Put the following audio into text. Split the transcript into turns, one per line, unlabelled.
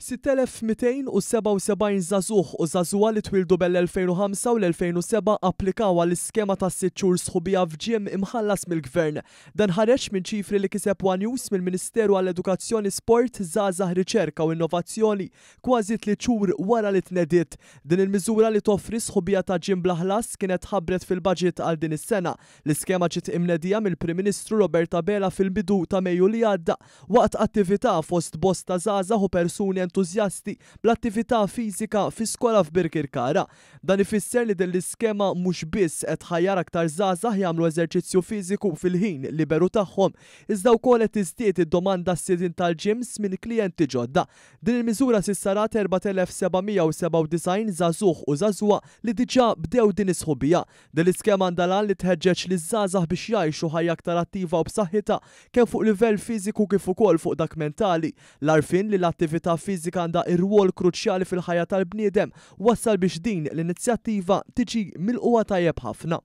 6,277 żagħżugħ u żagħżugħa li twieldu bejn l-2005 u l-2007 applikaw għall-iskema ta' sitt xhur sħubija f'gym imħallas mill-Gvern. Dan ħareġ minn ċifri li kiseb one News mill-Ministeru għall-Edukazzjoni, Sport, Żgħażagħ, Riċerka u Innovazzjoni kważi tliet xhur wara li tnediet. Din il-miżura li toffri sħubija ta' gym bla ħlas kienet tħabbret fil-baġit għal din is-sena. L-iskema ġiet imnedija mill-Prim Ministru Robert Abela fil-bidu ta' Mejju li għadda Waqt attività fost bosta żgħażagħ u persuni entużjasti bl-attività fiżika fi skola f'Birkirkara. Dan ifisser li din l-iskema mhux biss qed tħajjar aktar żgħażagħ jagħmlu eżerċizzju fiżiku fil-ħin liberu tagħhom, iżda wkoll qed tiżdied id-domanda għas-sidien tal-gyms minn klijenti ġodda. Din il-miżura s'issa rat 4,797 żagħżugħ u żagħżugħa li diġà bdew din is-sħubija. Din l-iskema għandha l-għan li tħeġġeġ liż-żgħażagħ biex jgħixu ħajja aktar attiva u b'saħħitha, kemm fuq livell fiżiku kif ukoll fuq dak mentali. L-għarfien li l-attività fiżika għandha irwol kruċjali fil-ħajja tal-bniedem wassal biex din l-inizjattiva tiġi milqugħa tajjeb ħafna.